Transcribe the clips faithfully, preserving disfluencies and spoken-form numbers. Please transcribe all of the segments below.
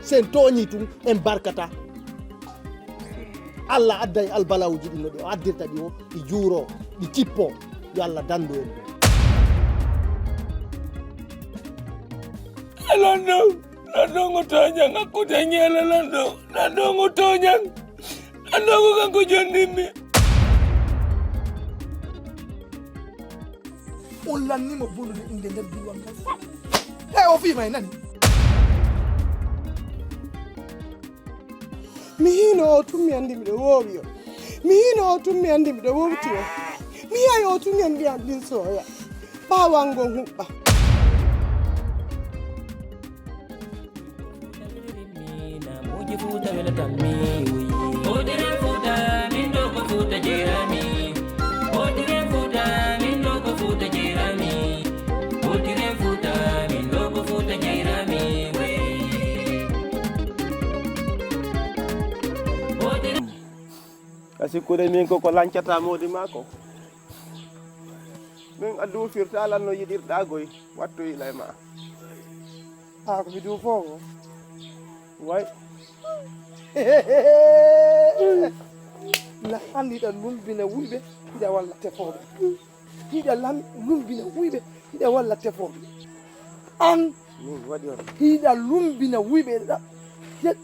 Si en tooñii tun, en barkataa. Allah adday albalawuuji ɗin no ɗi o addirta ɗi o, ɗi juuroo, ɗi cippoo. Yo Allah danndu en ɗum. Lanɗo, lanɗo ngo tooñan hakkunde ñeele lanɗo. Lanɗo ngo tooñan. Lanɗo ngo kanko jonnimmi. On lannimo bonnude innde nder diiwaan ngal fof. He o fii ma e nani. Mi hiino o tun mi anndi miɗo woowi o. Mi hiino o tun mi anndi miɗo wowti o. Mi yi'ay o tun en mbiyan ɗin sooya. Ɓaawan ngon huɓɓa. Fuuta welatammi, woyye. Hotiren fuuta, min ɗo ko fuuta jeerami. Hotiren fuuta, min ɗo ko fuuta jeerami. Hotiren fuuta, min ɗo ko fuuta jeerami, woyye. Hotiren Ka sikkude min ko, ko lancata moodi maa ko. Min a duufirta lan no yiɗirɗaa goy, wattu ila e maa. A ko mi duufoowo? Way. La an hiɗa lumbina wuyɓe, hiɗa walla tefooɓe. Hiɗa lan lumbina wuyɓe, hiɗa walla tefooɓe. An Min waɗi on. Hiɗa lumbina wuyɓe, hiɗa, hiɗa,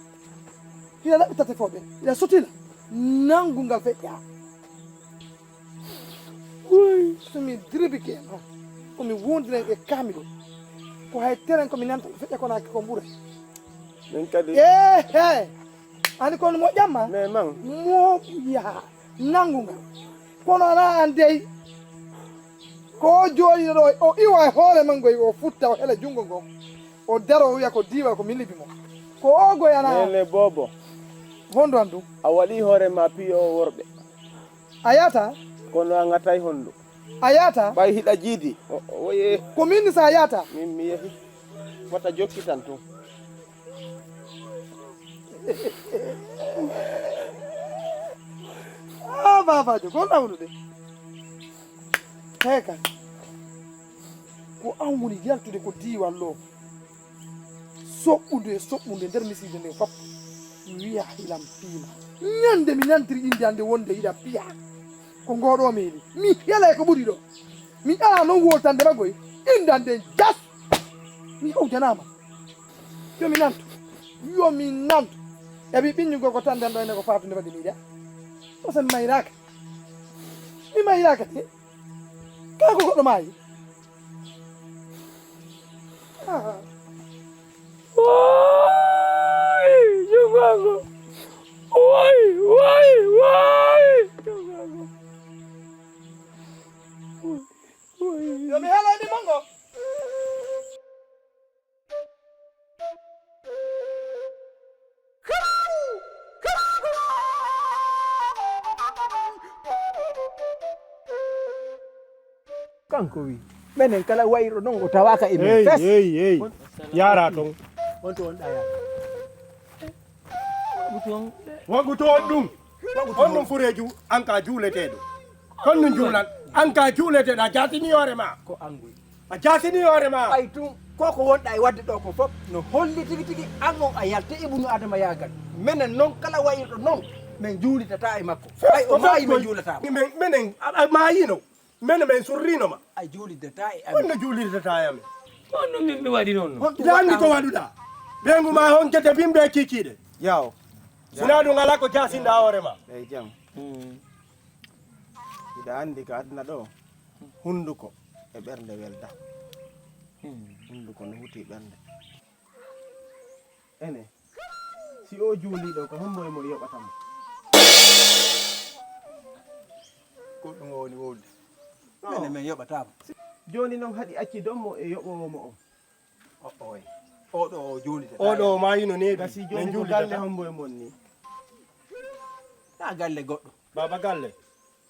hiɗa laɓɓita tefooɓe, hiɗa sotila. Nangu ngal feƴƴa. Wuy, so mi diribike ma, ko mi wondiren e kaamiɗo. Ko hay teren ko mi nanta ko feƴƴa kono hakke ko ɓuray. Min kadi. Ehe! Ani kon moƴƴamma? Mais man. Moƴƴa. Nangu ngal. Kono ana an dey. Ko o jooɗiɗo ɗo, o iwa e hoore manngo, o futta, o hela junngo ngon. O daro, o wiya ko diiwa, ko min libi mo. Ko o goy ana. Nene Bobo. Hondu an ɗum? A waɗi hoore ma piyo worɓe. A yata? Kono a ŋatay hondu. A yata? Ɓay hiɗa jiidi. O, o, woye. Ko min sa yata? Min mi yehi. Wata jokkitan tun. Ah, baabaajo, ko nawnude. Heeka. Ko an woni yaltude ko diiwal ɗo. Soɓɓude, soɓɓude nder misiide nde fop. Wiya hilan piima. Ñande mi nantiri innde an nde wonde hiɗa piya. Ko ngoɗo meeli. Mi hela e ko ɓuri ɗo. Mi ala non woltande ma goy. Innde an nden jas. Mi hawjanama. Yo mi nantu. Yo mi nantu. E wi ɓinnugol ko tan nden ɗo ene ko fatunde wadde miɗa. Ko sen mayraka. Mi mayraka de. Ka ko goɗɗo maayi. Ah. Way, jugago. Way, way, way. Jugago. Way, way. Yo mi helo ni mongo. Kanko wi, menen kala wayro non o tawaka e men. Hey, fes. Hey, hey. Yara ton. Wonto on ɗaya. Wagu ton. Wagu ton ɗum. On ɗum fureeju, an ka juuleteeɗo. Kon ɗum juulan, an ka juuleteeɗo, a jaatini hoore ma. Ko anguy. A jaatini hoore ma. Ɓay tun, ko ko wonɗa e wadde ɗo ko fof, no holli tigi tigi an on a yalti Ibnu Adama yaagal. Menen non kala wayirɗo non, men juulitata e makko. Ɓay o maayi, men juulata. Men, menen, a, a maayino. Menen, men surrino ma. A juulidata e amen. Honno juulidata e amen? Honno min mi waɗi noon? Honɗum waɗɗa? Ɓe anndi ko waɗuɗa. Ɓeyngu ma on kete bimɓe kikiiɗe. Yaw. Sinaa ɗum alaa ko jaasinɗa hoore ma. Ɓe jam. Hmm. Hiɗa anndi ka aduna ɗo, hunnduko e ɓernde welda. Hmm. Hunnduko no huti ɓernde. Ene, si o juuliiɗo, ko hombo e mo yoɓata mo? Ko ɗum o woni wowlde. No. Menen men yoɓata mo. Jooni non haɗi acci dommo e yoɓoowo mo on. O, oy. Oɗo o juulitata. Oɗo o maayino neeɓi. Gasi jooni ko galle hombo e mon ni? Na galle goɗɗo. Baaba galle.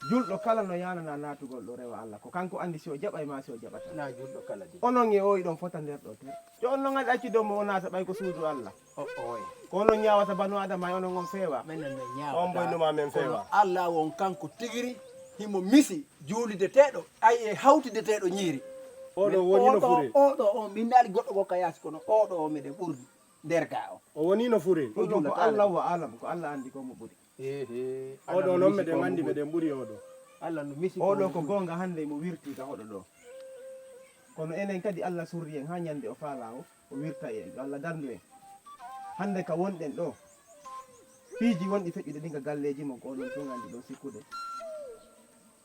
Julɗo kala no yaanana naatugol ɗo rewa Allah. Ko kanko anndi si o jaɓay ma si o jaɓata. Na julɗo kala de. Onon e o iɗon fota nder ɗo ter. Yo on non aɗa acci dow mo o naata ɓay ko suudu Allah. O, oy. Ko onon ñaawata banu Adama e onon on feewa. Menen men ñaawata. On boynuma men feewa. Kono Allah won kanko tigiri himo misi juulideteeɗo, ay e hawtideteeɗo ñiiri. Oɗo woni no fure. Oɗo o min naali goɗɗo ko ka yaasi kono oɗo o meɗen ɓurdi. nder ga o. O woni no fure. Ɗum ɗon ko Allah wa alam, ko Allah anndi ko mo ɓuri. Ehe. Oɗo noon meɗen anndi meɗen ɓuri oɗo. Allah no misi. Oɗo ko goonga hannde mo wirti ka hoɗo ɗo. Kono enen kadi Allah surri en haa ñande o faala o, o wirta en, yo Allah danndu en. Hannde ka wonɗen ɗo, piiji wonɗi feƴƴude ɗin ka galleeji mon, ko onon tun anndi ɗo sikkude.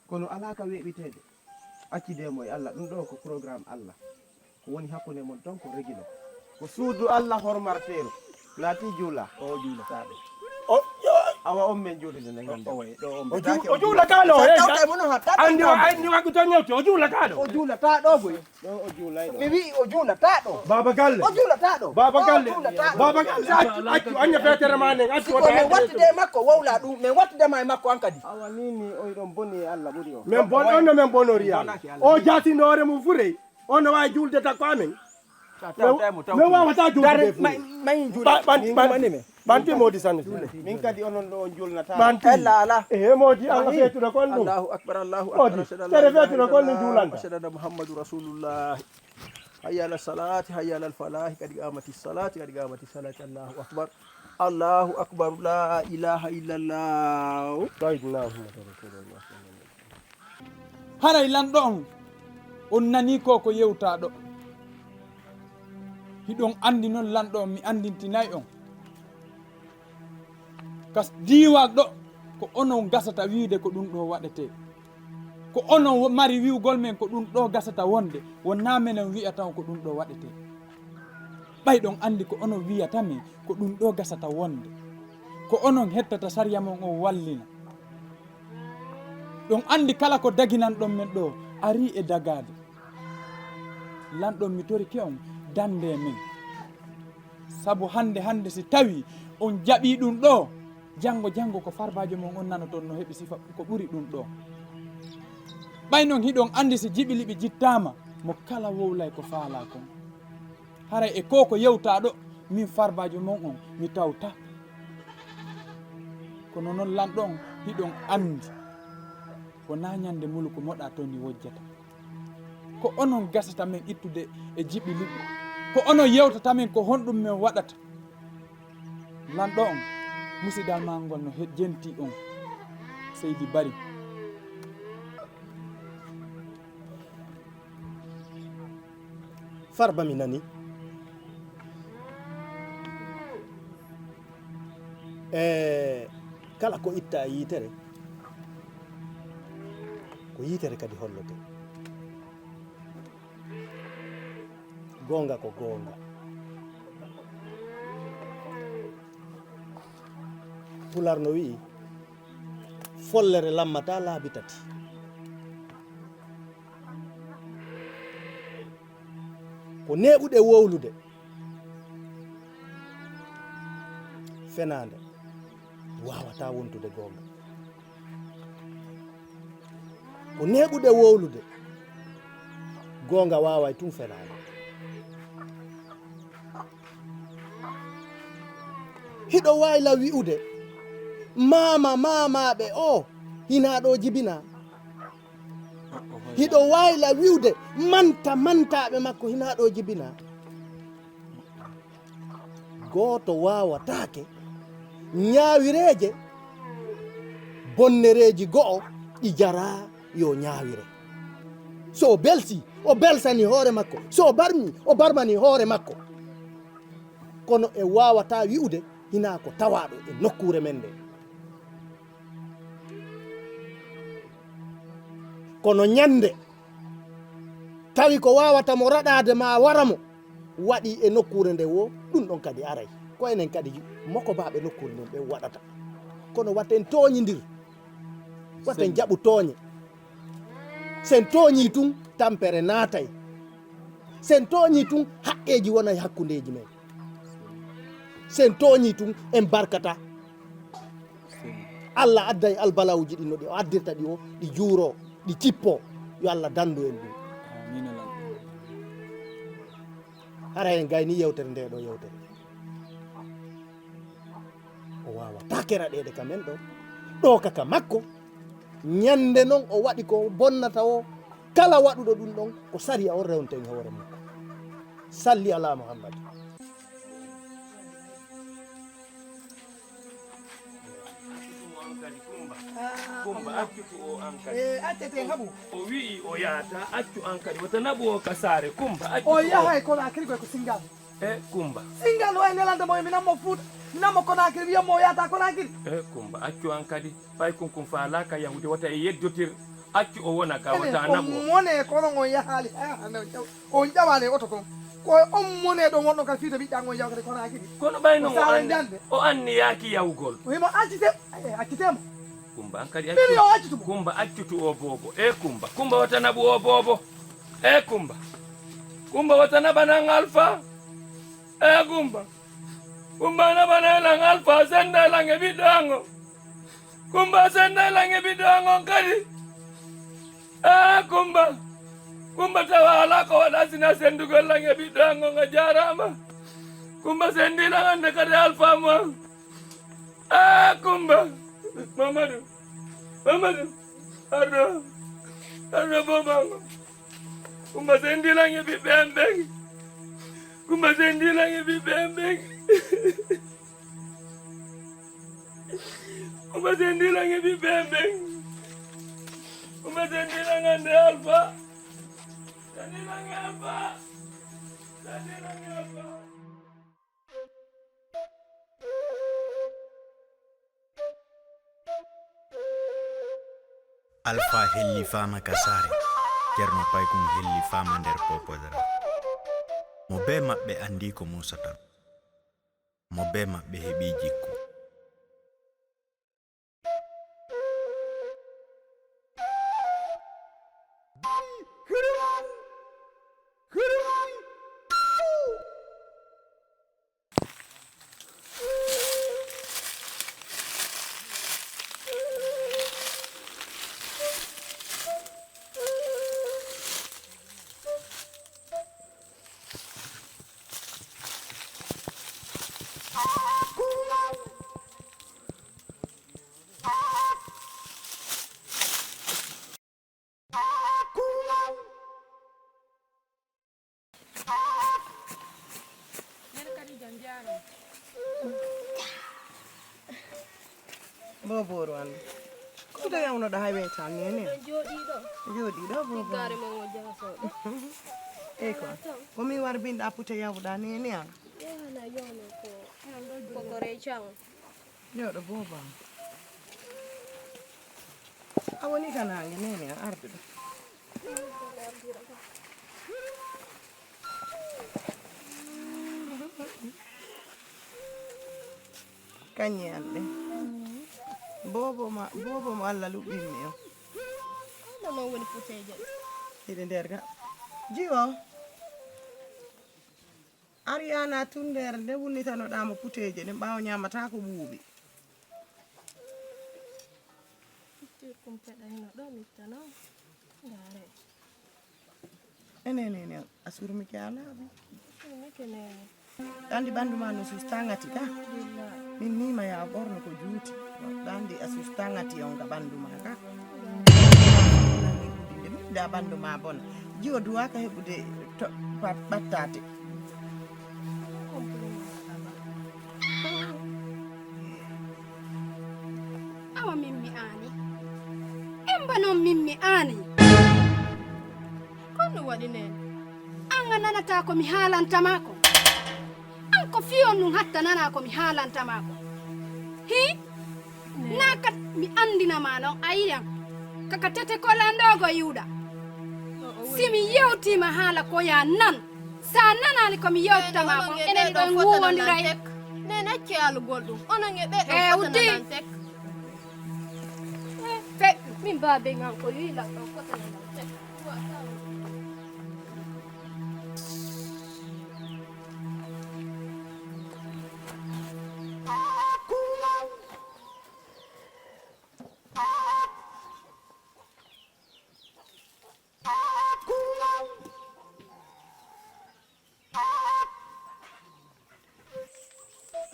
Kono alaa ka weeɓiteede. Accide mo e Allah, ɗum ɗo ko programme Allah. Ko woni hakkunde mon tan ko regilo. Ko suudu Allah hormarteeru. Naati juula. O juulataɗo. O, o, awa on men juulide ne ganda. O, o, o, o juulataɗo. Anndi o anndi waktu to ñewti, o juulataɗo. O juulataɗo boy. Ɗo o juulayɗo. Mi wi'i o juulataɗo. Baba Galle. O juulataɗo. Baba Galle. Baba Galle, accu, accu, accu, anña fetere ma nen, accu. Siko men wattude e makko, wowla ɗum, men wattude ma e makko an kadi. Awa ni ni, oy ɗon boni e Allah ɓuri o. Men bon, on no men bonori Allah. O jaatino hoore mum furey. On no waawi juulde takko amen. Men waawata juulde. Ɓanti moodi sanne. Min kadi onon ɗo on juulnata. Ɓanti. Ella ala. Ehe moodi, an a feetuɗo kon ɗum. Allahu akbar, Allahu akbar. Moodi, tere feetuɗo kon ɗum juulanta. Ashhadu anna Muhammadu Rasulullah. Hayya ala salati, hayya ala falahi, kadi qamati salati, kadi qamati salati. Allahu akbar. Allahu akbar. La ilaha illallah. Sayyidina Muhammadu Rasulullah. Haray lanɗo on, on nanii ko ko yewtaa ɗo. Hiɗon anndi non lanɗo on, mi anndintinay on. Kas diiwal ɗo, ko onon gasata wiide ko ɗum ɗo waɗetee. Ko onon wo-, mari wi'ugol men ko ɗum ɗo gasata wonde, wonnaa menen wi'ata on ko ɗum ɗo waɗetee. Ɓay ɗon anndi ko onon wi'ata men ko ɗum ɗo gasata wonde, ko onon hettata sariya mon on wallina. Ɗon anndi kala ko daginanɗon men ɗo arii e dagaade. Lanɗon mi torike on, danndee men. Sabu hannde hannde si tawii on jaɓii ɗum ɗo, janngo janngo ko farbaajo mon on nanoton no heɓi sifa ko ɓuri ɗum ɗo. Ɓay non hiɗon anndi si jiɓiliɓi jittaama, mo kala wowlay ko faalaa kon. Haray e ko ko yewtaa ɗo, min farbaajo mon on, mi tawta. Kono non lanɗo on, hiɗon anndi, wonaa ñande muluku moɗa to ni wojjata. Ko onon gasata men ittude e jiɓi liɓi. Ko onon yewtata men ko honɗum men waɗata. Lanɗo on, musidal maa ngol no he-, jentii on. Seydi Bari. Farba mi nani. E kala ko itta e yitere, ko yitere kadi hollote. Goonga ko goonga. Pular no wi'i, follere lammata laabi tati. Ko neeɓuɗe wowlude, fenaande waawataa wontude goonga. Ko neeɓuɗe wowlude, goonga waaway tun fenaande. Hiɗo wayla wi'ude, maama maamaaɓe o hinaa ɗo jibinaa. Hiɗo wayla wi'ude, manta mantaaɓe makko hinaa ɗo jibinaa. Gooto waawataake ñaawireeje bonnereeji go'o ɗi jaraa yo ñaawire. So o belsi, o belsani hoore makko. So o barmi, o barmani hoore makko. Kono e waawataa wi'ude hinaa ko tawaaɗo e nokkuure men nde. Kono ñande tawi ko waawata mo raɗaade maa wara mo, waɗi e nokkuure nde wo, ɗum ɗon kadi aray. Ko enen kadi mokobaaɓe nokkuure nden ɓe waɗata. Kono waten tooñindir, waten jaɓu tooñe. Sen tooñii tun, tampere naatay. Sen tooñii tun, haqqeeji wonay hakkundeeji men. Sen tooñii tun, en barkata. Allah adday albalawuji ɗi no ɗi o addirta ɗi o, ɗi juuroo, ɗi cippoo. Yo Allah danndu en ɗum. Amiin, Allah. Hara en gayni yewtere nde ɗo yewtere. O waawata keraɗeede ka men ɗo. Ɗo ka ka makko. Ñande non o waɗi ko bonnata o. Kala waɗuɗo ɗum ɗon, ko sariya on rewnten hoore makko. Salli ala Muhammad. Kumba, accu tu o an kadi. Eh, accete haɓu. O wi'i o yahata, accu an kadi. Wata naɓu o ka saare, Kumba, accu tu o. O yahay kono a kadi koy ko singal. Eh, Kumba. Singal o e nelande mo, mi nammo Fuuta, mi nammo Konaakiri, wiyammo o yahata Konaakiri. Eh, Kumba, accu an kadi. Fay kun kun faalaaka yahude, wata e yeddotir. Accu o wona ka, wata naɓu o. On mone kono on yahaali. Ah, non, jaw-, on ƴawaali e oto kon. Ko on mone ɗon wonno ka fiita ɓiɗɗa ngon yawkata kono hakili. Kono ɓay non o an-, o anniyaaki yawgol. O himo accite, eh, accitemo. Kumba an kadi. Min accu yo accitu mo. Kumba accutu o boobo. E Kumba. Kumba wata naɓu o boobo. E Kumba. Kumba wata naɓanan Alfa. E Kumba. Kumba naɓanay lan Alfa, senda lan e ɓiɗɗo an o. Kumba senda lan e ɓiɗɗo an on kadi. Ah, Kumba. Kumba tawa alaa ko waɗa sina sendugol lan e ɓiɗɗo an on, a jaaraama. Kumba sendi lan hande kadi Alfa mo an. Ah, Kumba. Mamadou. Mamadou. Arɗo. Arɗo boobo an o. Kumba sendi lan e ɓiɓɓe am ɓen. Kumba sendi lan e ɓiɓɓe am ɓen. Kumba sendi lan e ɓiɓɓe am ɓen. Kumba sendi lan hande Alfa. Sendi lan e Alfa. Sendi lan e Alfa. Alfa hellifaama ka saare, Ceerno Paykun hellifaama nder Popodra. Mo bee maɓɓe anndi ko muusa tan. Mo bee maɓɓe heɓi jikku. Boobooru an. Ko to yawnoɗa hay weetal nene? Jooɗiiɗo. Jooɗiiɗo, boobo. Gaare mon o jaasooɗo. Eyi ko. Ko mi war binɗa pute yawɗa nene an? Yahana yawno ko. Ko gore can. Jooɗo boobo am. A woni ka naange nene an arde ɗo. Kañe an ɗe. Boobo ma, boobo mo Allah luɓɓinmi o. Ɗo ma woni puteeje. Hiɗe nder ga. Jiwo. Ariana tun nder nde wunnitanoɗaa mo puteeje ɗen ɓaawo ñaamataa ko ɓuuɓi. Ittir kumpeɗa hino ɗo mittano. Ndaare. Enenene a surmike a laaɓi. Surmike nene. Ɗandi ɓandu ma no susta ngati ka. Alhamdulillah. Min ni ma ya ɓorno ko juuti. Ɗandi a susta ngati on ga ɓandu ma ka. Nde mi da ɓandu ma bona. Jiwo duwaka heɓude to ɓattate. Awa min mi aani. Emba non min mi aani. Kon no waɗi nen? An a nanataa ko mi haalanta maa ko. An ko fiyon nun hatta nanaa ko mi haalanta maa ko. Hi? Naa kat mi andina maa non a yiyan. Kaka tete ko landoogo yiwɗa. Si mi yewtiima haala ko yaa nan. Sa nanaali ko mi yewtata maa kon, enen ɗo en wuwondiray. Nen acci haalugol ɗum. Onon e ɓee ɗo fotana lan tek. Fe, min baabe ngan ko yi lan ɗo fotana lan tek.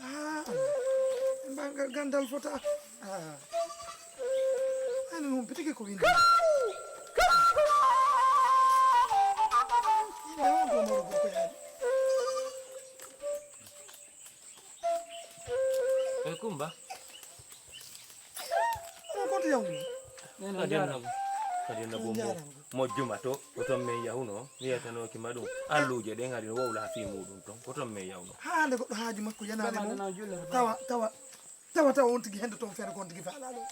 Ah, Allah. Mba ga-, gandal fota. Ah. Ani mo bitike ko windi. Ina on do maro ko yaadi. E Kumba. Yaw. Nene, kadi jaara. Nabo, kadi nabo mo, mo juma to, ko toon min yahuno, mi yetanooki ma ɗum. Alluuje ɗen hari no wowla fii muuɗum toon, ko toon min yahuno. Haa nde goɗɗo haaju makko yanaade mum. Tawa, tawa, tawa, tawa on tigi hendo toon feere kon tigi faalaa ɗum.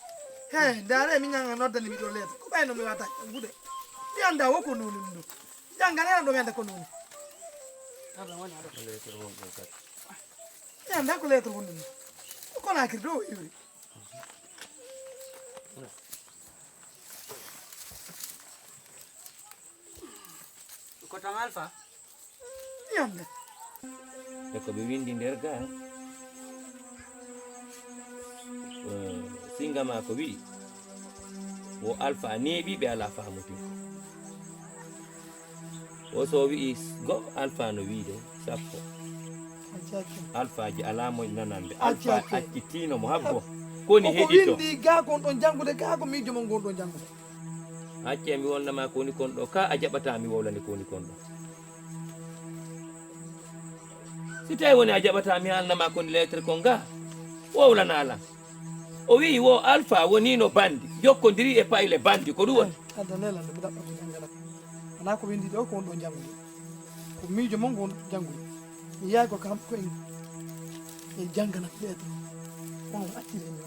He, ndaare mi ñaŋa noddani mi ɗo leeto. Ko ɓayno mi wata janngude. Mi annda wo ko noni ɗum ɗo. Janngan heno ɗo mi annda ko noni. Leeto won ɗo kadi. Mi annda ko leeto won ɗum. Ko Konaakiri ɗo o iwri. Ko tan Alfa? Yande. E ko ɓe windi nder ga, eh, singa ma ko wi'i, wo Alfa neeɓi ɓe ala faamutinko. O so wi'i go, Alfa no wiide sappo. Alfaaji alaa mo nanande. Alfa accitino mo habbo. Koni heɗito. Ko windi ga kon ɗon janngude ga ko miijo mon ngon ɗon janngude. Accee mi wolna ma ko woni kon ɗo ka, a jaɓataa mi wowlane ko woni kon ɗo. Si tawi woni a jaɓataa mi haalna ma ko woni lettre kon ga, wowlanaa lan. O wi'i wo Alfa woni no bandi, jokkodiri e payle bandi, ko ɗum woni? Adda nelan ɗo mi ɗaɓɓa ko janngana. Wonaa ko windi ɗo ko on ɗo janngude. Ko miijo mon ko on ɗo janngude. Mi yahay ko kam ko en, en janngana lettre. On accire mi.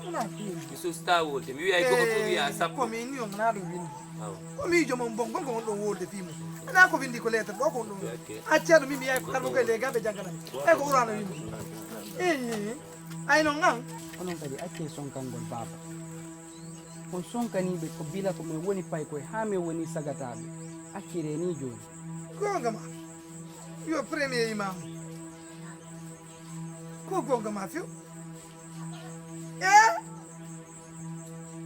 Wonaa ko windi. Mi susta wolde. Mi wi'ay ko to wi'a sappo. Ko min ni on na ɗum windi. Awa. Ko miijo mon bon, gon ko on ɗon wolde fii mum. Wonaa ko windi ko lettre ɗo ko on ɗon. Ok. Acca ɗum min mi yahay ko kalmo koye lega ɓe janngana mi. E ko Qur'aana windi. Eh, eh. Ay non an. Onon kadi accee sonkangol baaba. On sonkanii ɓe ko bila ko min woni paykoy haa min woni sagataaɓe. Acciree nii jooni. Goonga ma. Yo premier imam. Ko goonga ma few. Eh?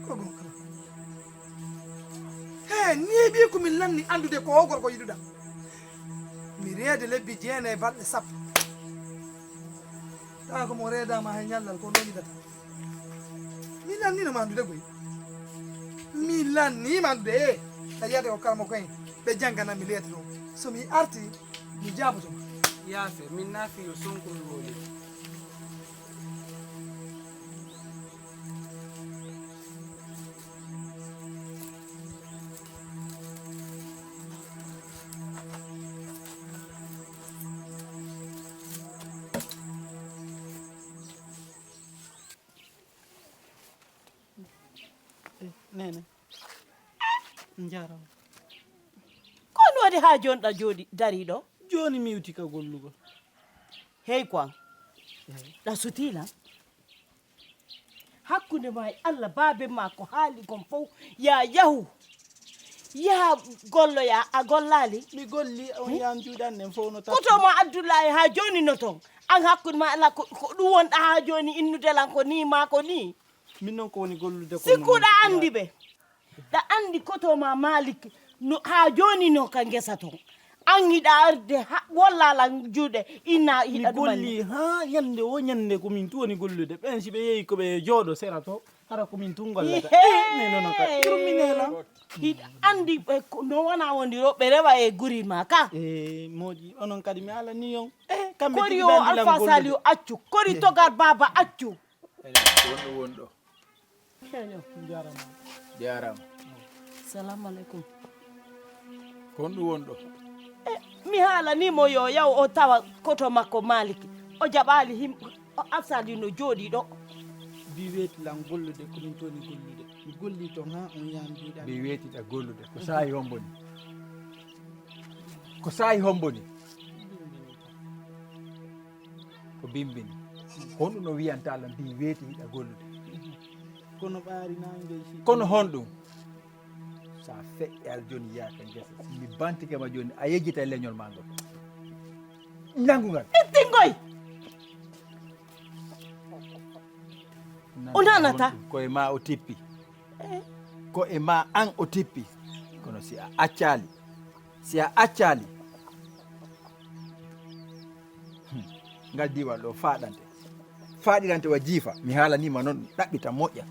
Ko goonga ma. He, neeɓi ko min lanni anndude ko o gorko yiɗuɗaa. Mi reede lebbi jeenayi balɗe sappo. Tawa ko mo reedaama he ñallal ko noon yiɗata. Mi lannino ma anndude koy. Mi lannii ma anndude, e a yiyata ko karamoko en ɓe janngana mi lettre o. So mi arti, mi jaaboto ma. Yaafe, min naa fii yo Sonko mi wowlide. Eh, Nene. Njaaraama. Ko honɗum waɗi haa jooni ɗa jooɗi, darii ɗo? Jooni mi iwti ka gollugol. Hey, Kwan. Eh. Ɗa sutii lan? Hakkunde maa e Allah, baaben maa ko haali kon fow, yaa yahu. Yaa golloyaa, a gollaali? Mi golli, on yaan juuɗan ɗen fow no tappi. Koto mo Abdullaahi haa jooni no ton. An hakkunde maa e Allah, ko, ko ɗum wonɗa haa jooni innude lan ko nii maa ko nii? Min non ko woni gollude ko. Sikkuɗa anndi ɓe. Ɗa anndi koto ma Malik no, haa jooni no ka ngesa ton. An hiɗa arde ha, wolla lan juuɗe, inna hiɗa ɗumanni. Mi golli haa ñannde o ñannde ko min tu woni gollude. Ɓen si ɓe yehi ko ɓe jooɗo sera to, hara ko min tun gollata. Ihee. Eh, mais nono ka yurmine lan. Hiɗa anndi ɓe ko, no wona wondiro ɓe rewa e guri ma ka. Eh, moodi onon kadi mi ala ni yon. Eh, kamɓe kori tigi o ɓe anndi lan Alfa gollude. Saliu accu, kori togar baaba accu. Enen ko wonɗo wonɗo. Jaaraama. Jaaraama. Salamu aleykum. Ko honɗum wonɗo? Eh, mi haalanii mo yo yaw o tawa koto makko Maaliki. O jaɓaali him-, o Afsali no jooɗii ɗo. Mbi weeti lan gollude ko min toni gollude. Mi golli ton haa on yaan juuɗe. Mbi weetita gollude. Ko saa'i hombo ni? Ko saa'i hombo ni? Ko bimbini. Ko honɗum no wiyanta lan mbi weeti hiɗa gollude? Kono ɓaari naange si. Kono honɗum? Sa feƴƴaali jooni yaaka ngesa. Mi bantike ma jooni, a yejjitay leñol ma ngol. Nanngu ngal. Ittingoy! O nanata. Ko e ma o tippi. Eh. Ko e ma an o tippi. Kono si a accaali, si a accaali, hmm, ngal diiwal ɗo faaɗante. Faaɗirante wa jiifa. Mi haalanii ma non, ɗaɓɓita moƴƴa.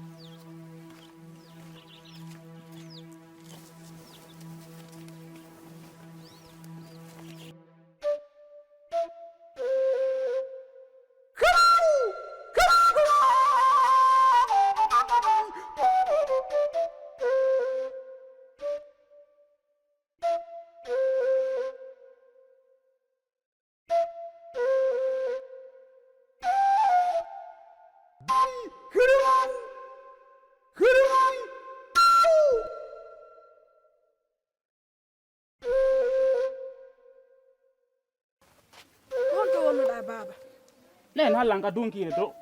Nen hallan ka dunkiire to.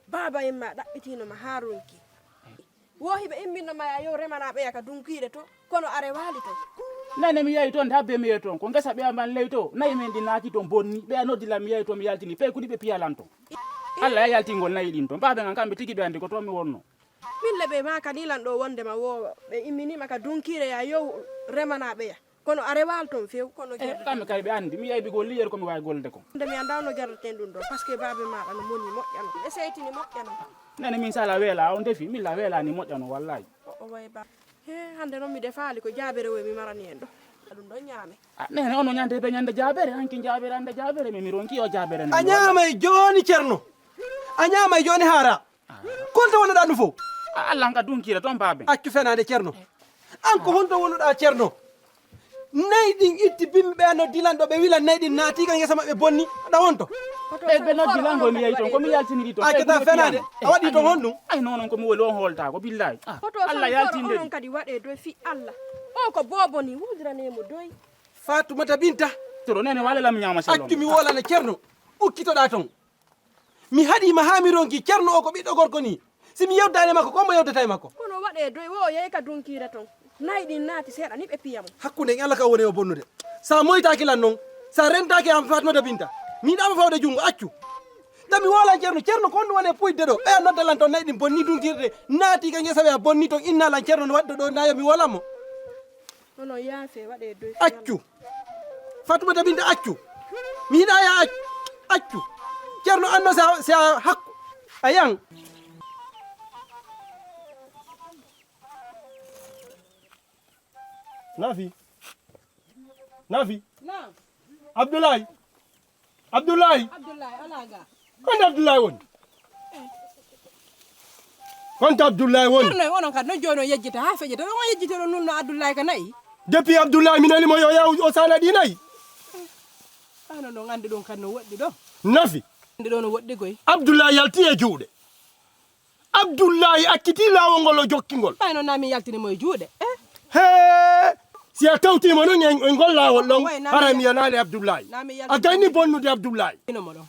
Baaba en ma ɗaɓɓitiino ma haa ronki. Wo hiɓe imminno ma ya yo remanaaɓe ya ka dunkiire to, kono a rewaali to. Nane mi yahi toon, habbe mi yahi toon. Ko ngesa ɓe aman ley to. Nayi men ɗi naati toon bonni. Ɓe a noddi lan mi yahi toon, mi yaltini. Pey kuni ɓe piyalan toon. Alla ya yaltingol nayi ɗin toon. Baaba en an kamɓe tigi ɓe anndi ko toon mi wonno. Min le ɓe maakani lan ɗo wonde ma wo ɓe imminima ka dunkiire ya yo remanaaɓe ya. Kono a rewaali toon few, kono Eh, kamɓe kay ɓe anndi. Mi yahi bigol liyere ko mi waawi golde kon. Nde mi anndaa no jarraten ɗum ɗo, parce que baabe maaɗa no moni moƴƴano. E seytini moƴƴano. Nene min sala weela, on defi, min la weelani moƴƴano, wallahi. O, o wayi ba. He, hannde noon mi defaali ko jaabere wo mi marani en ɗo. Ɗum ɗo ñaame. Ah, nene, ono ñande be ñande jaabere, hanki jaabere, hannde jaabere, mi, mi ronki o jaabere. A ñaamay jooni, Ceerno. A ñaamay jooni, haara. Konto wonnoɗaa ɗum fof? A Allah, an ka dunkiire toon, baabe. Accu fenaande, Ceerno. An ko honto wonnoɗaa, Ceerno? Nayi ɗin itti bimbi ɓe no dilan ɗo, ɓe wilan nayi ɗin naati ka ngesa maɓɓe bonni. Ɗa honto? Ɓe, ɓe noddi lan ko mi yehi toon, ko mi yaltiniri toon. A keta fenaande, a waɗi toon honɗum? Ay, non, non, ko mi woni on hooltaa ko, billahi. Hoto Allah yaltinde onon kadi waɗe doy fi Allah. On ko boobo ni, wuldiranee mo doy. Faatumata Binta. Toro nene wala lam ñaama selon. Accu mi wolana Ceerno. Ukkitoɗaa toon. Mi haɗii ma haa mi ronki Ceerno o ko ɓiɗɗo gorko nii. Si mi yewtaani makko, ko hombo yewtata e makko? Kono waɗee doy wo o yehi ka dunkiire toon. Nayi ɗin naati seeɗa ni ɓe piya mo. Hakkunde en Allah ka woni o bonnude. Sa moytaaki lan noon, sa rentaaki am Faatumata Binta. Mi yiɗaama fawde junngo, accu. Da mi woolan Ceerno, Ceerno ko honɗum woni e puyde ɗo? Ɓe a nodda lan toon nayi ɗin bonni dunkiire naati ka ngesa ɓe a bonni toon inna lan Ceerno no waɗde ɗo nayo mi woolan mo. Onon yaafee, waɗee doy. Accu. Faatumata Binta, accu. Mi yiɗaa ya accu. Accu. Ceerno anno sa, sa hakku. A yan. Nafi. Nafi. Naam. Abdoulaye. Abdoulaye. Abdoulaye, alaa ga. Honto Abdoulaye woni? Honto Abdoulaye woni? Ceerno en onon kadi no jooni on yejjita haa feƴƴita. Ɗon on yejjita ɗon nun no Abdoulaye ka nayi. Depuis Abdoulaye mi nani mo yo yaw o sana ɗi nayi. Ano ɗon anndi ɗon kadi no woɗɗi ɗo. Nafi. Anndi ɗo no woɗɗi koy. Abdoulaye yalti e juuɗe. Abdullahi acciti laawol ngol o jokki ngol. Ɓay no naa mi yaltini mo e juuɗe. Eh? Hee! Si a tawtiima noon e, e ngol laawol ɗon, Way, naa mi hara yal-, mi yanaali Abdullahi. Naa mi yaltini. A gayni bonnude Abdullahi. Ino mo ɗon.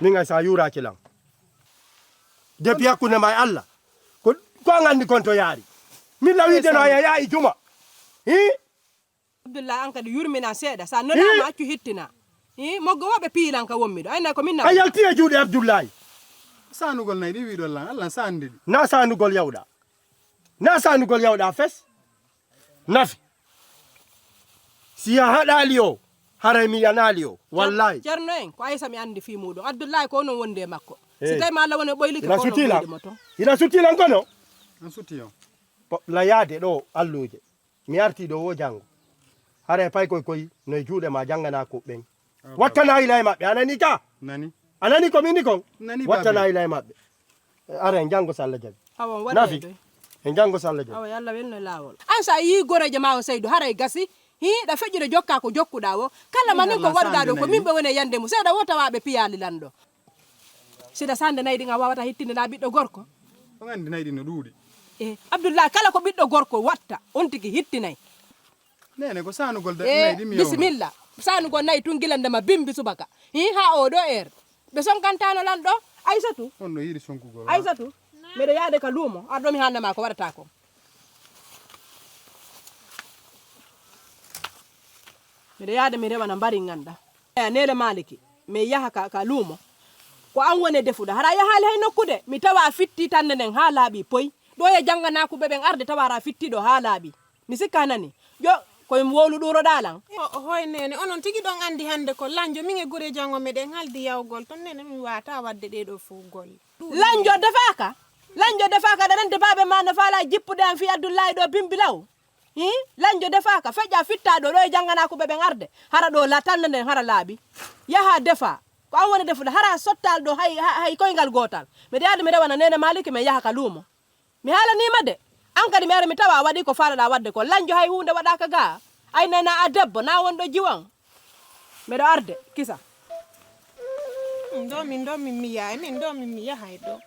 Min ay sa yuuraaki lan. Depuis hakkunde ma e Allah. Ko, ko an anndi kon to yaari. Min la wiide no a yayaa e juma. Hii? Abdullahi, an kadi yurminan seeɗa. Sa nonaama, accu hittina. Hii, moggo wo ɓe piilan ka wonmi ɗo. Ay, nay ko min na. A yalti e juuɗe Abdullahi. Saanugol nay ɗi wiɗon lan, Allah saandi ɗi. Na saanugol yawɗa. Na saanugol yawɗa fes. Nafi. Si a haɗaali o, haray mi yanaali o. Wallahi. Cer-, Cerno en, ko Aysa mi anndi fii muuɗum. Abdullahi ko onon wondi e makko. Si tawi ma Allah woni o ɓoylike ko onon ɓoyli mo ton. Ina sutti lan kono? An sutti on. La yaade ɗo alluuje. Mi artii ɗo wo janngo. Haray paykoy koy no e juuɗe ma jannganaa ko ɓen. Ah, wattana ila e maɓɓe. A nani ka? Nani. A nani ko min ni kon? Nani, wattana ila e maɓɓe. Aray en janngo so Allah jaɓi. Awa, on waɗi. Nafi. En janngo so Allah jaɓi. Awa, yo Allah welno laawol. An sa yii goreejo ma o Saydu, haray gasi. Hii, ɗa feƴƴude jokkaa ko jokkuɗaa wo. Kala ma nin ko waɗuɗaa ɗo, ko min ɓe woni e yande mum. Seeɗa wo tawa ɓe piyaali lan ɗo. Sida sande nayi ɗin a wawata hittinde na ɓiɗɗo gorko. On anndi nayi ɗin no ɗuuɗi. E, Abdullahi, kala ko ɓiɗɗo gorko watta, on tigi hittinay. Nene ko saanugol da-, e, nayi ɗin mi yawno. Bisimilla. Saanugol nayi tun gila ndema bimbi subaka. Hii, haa oo ɗoo heure. Ɓe sonkantano lan ɗo. Aysatu. On no yiɗi sonkugol, ha? Aysatu. Miɗo yaade ka luumo. Ar ɗo mi haalna ma ko waɗata ko. Miɗo yaade mi rewana mbari ngannda. Eya, Neele Maaliki, mi yaha ka, ka luumo. Ko an woni e defuɗo. Hara yahaali hay nokku de. Mi tawa a fitti tande nden haa laaɓi poy. Ɗo e jannganaaku ɓe ɓen arde tawa hara a fitti ɗo haa laaɓi. Mi sikka a nani. Ƴo, ko mi wowlu ɗuuroɗaa lan. O, o, hoy nene, onon tigi ɗon anndi hannde ko lanjo min e gure jango meɗen haldi yawgol ton nene mi waata waɗde ɗee ɗoo fow golle. Lanjo defaaka? Lanjo defaaka, aɗa anndi baabe ma no faala jippude an fii Abdullahi ɗo bimbi law? Hii? Lanjo defaaka, feƴƴa fittaa ɗo, ɗo e jannganaaku ɓe ɓen arde. Hara ɗo la tannde nden hara laaɓi. Yaha defa. Ko an woni defude, hara sottal ɗo hay, hay, hay koyngal gootal. Miɗo yaade mi rewana Neene Maaliki, mi yaha ka luumo. Mi haalanii ma de. An kadi mi ara mi tawa a waɗii ko faalaɗaa waɗde ko. Lanjo hay huunde waɗaaka gaa. Ay, nena a debbo, na wonɗo jiwan. Miɗo arde, kisa. Ɗo min, ɗo min mi yahay, min ɗo min mi yahay ɗo.